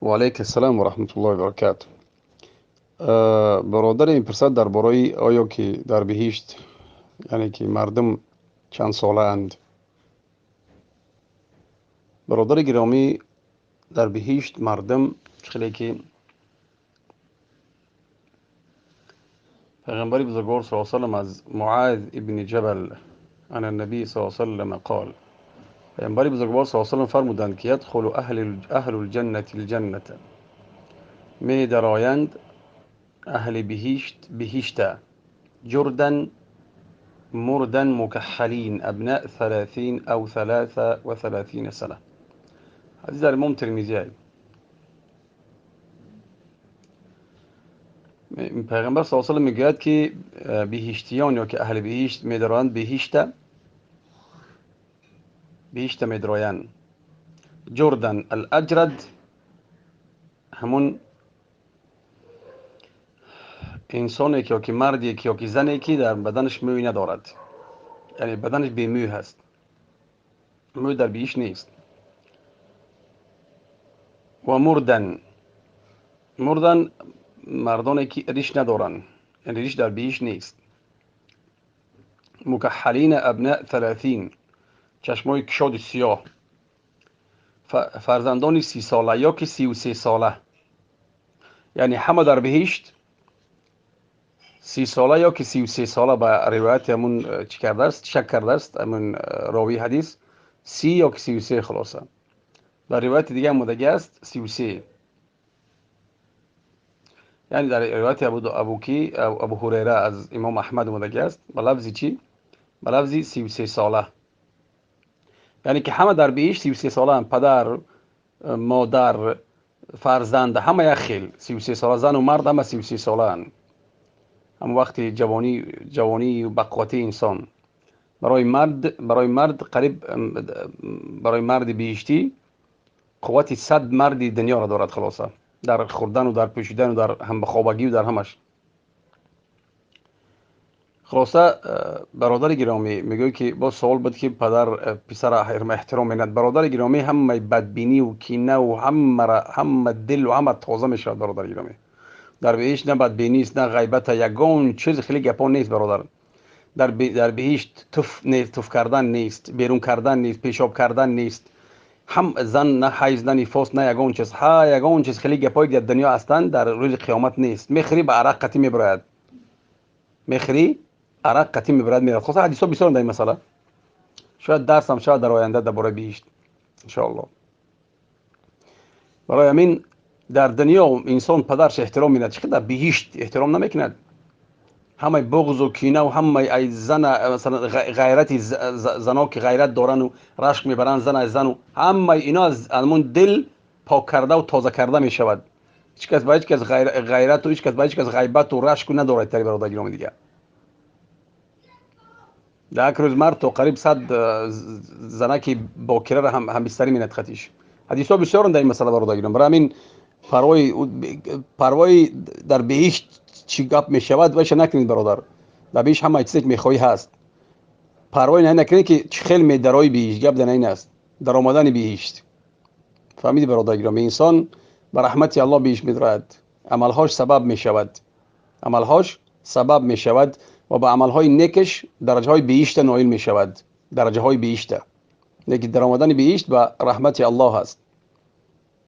Ва алайка ассалом ва раҳматуллоҳи ва баракатуҳ. Бародаре мепурсад дар бораи оё ки дар биҳишт, яъне ки мардум чанд солаанд. Бародари гиромӣ, дар биҳишт мардум хеле ки پیغمبر بزرگوار صلی الله علیه و سلم از معاذ ابن جبل عن النبی صلی الله علیه و سلم قال، پیغمبر بزرگوار صلی الله علیه و سلم فرمودند که یدخل اهل الجنة الجنة، می درآیند اهل بهشت بهشت، جردا مردا مكحلين ابناء 30 او 33 سنة. حدیث در امام ترمذی. پیغمبر صلی الله علیه و سلم میگوید که بهشتیان یا که اهل بهشت میدرایند بهشت میدرایند. جردن الاجرد همون انسانی که یا که مردی که یا که زنی که در بدنش موی ندارد، یعنی بدنش بی موی هست، موی در بهشت نیست. و مردن، مردن مردانی که ریش ندارن، یعنی ریش در بهشت نیست. مکحلین ابناء 30، چشمای کشاد سیاه، فرزندان 30 ساله یا که 33 ساله، یعنی همه در بهشت 30 ساله یا که 33 ساله. به روایت همون چی کرده است، شک کرده است همون راوی حدیث، 30 یا که 33. خلاصه در روایت دیگه هم مدگه است 33، یعنی در روایت ابو هریره از امام احمد مدگه است به لفظ چی؟ به لفظ 33 ساله، یعنی که همه در بهشت 33 ساله هم، پدر، مادر، فرزند، همه یک خیل 33 ساله، زن و مرد همه 33 ساله هم. هم وقتی جوانی و بقوت انسان برای مرد قریب، برای مرد بهشتی قوت 100 مرد دنیا را دارد. خلاصه در خوردن و در پوشیدن و در هم بخوابگی و در همش. خلاصه برادر گرامی میگوی که با سوال بود که پدر پسر احترام میند. برادر گرامی همه بدبینی و کینه و همه دل و همه تازه میشود. برادر گرامی در بهشت نه بدبینی است، نه غیبت، یگان چیز خیلی گپا نیست برادر. در بهشت تف نیست، تف کردن نیست، بیرون کردن نیست، پیشاب کردن نیست، هم زن نه حیض نه نفاس نه یگان چیز، ها یگان چیز خیلی گپایی در دنیا هستند در روز قیامت نیست. میخری به عرق قطی میبرد، میخری عرق قطی میبرد میرد. خلاص حدیث ها بسیار در این مسئله، شاید درس هم شاید در آینده درباره بهشت ان شاء الله. برای همین در دنیا انسان پدرش احترام میند، چه در بهشت احترام نمیکند. همه بغض و کینه و همه ای زن، مثلا غیرت زنا که غیرت دارن و رشک میبرن زن از زن و همه اینا از همون دل پاک کرده و تازه کرده میشود. هیچ کس با هیچ کس غیرت و هیچ کس با هیچ کس غیبت و رشک نداره تری برادر گرامی دیگه. در یک روز مرد تا قریب 100 زنکی باکره را هم بستری میند خطیش. حدیث ها بسیار در این مسئله برادر گرامی. برای همین پروای در بهشت چی گپ میشود باشه نکنید برادر. در بهشت همه چیزی که میخوای هست. پروای نه نکنید که خیلی میدرای بهشت، گپ در این است، در آمدن بهشت. فهمیدی برادر گرامی؟ انسان به رحمت الله بهشت میدرد، عملهاش سبب میشود، عملهاش سبب میشود و با عملهای نیکش درجه های بهشت نایل میشود، درجه های بهشت. لیکن در آمدن بهشت به رحمت الله است.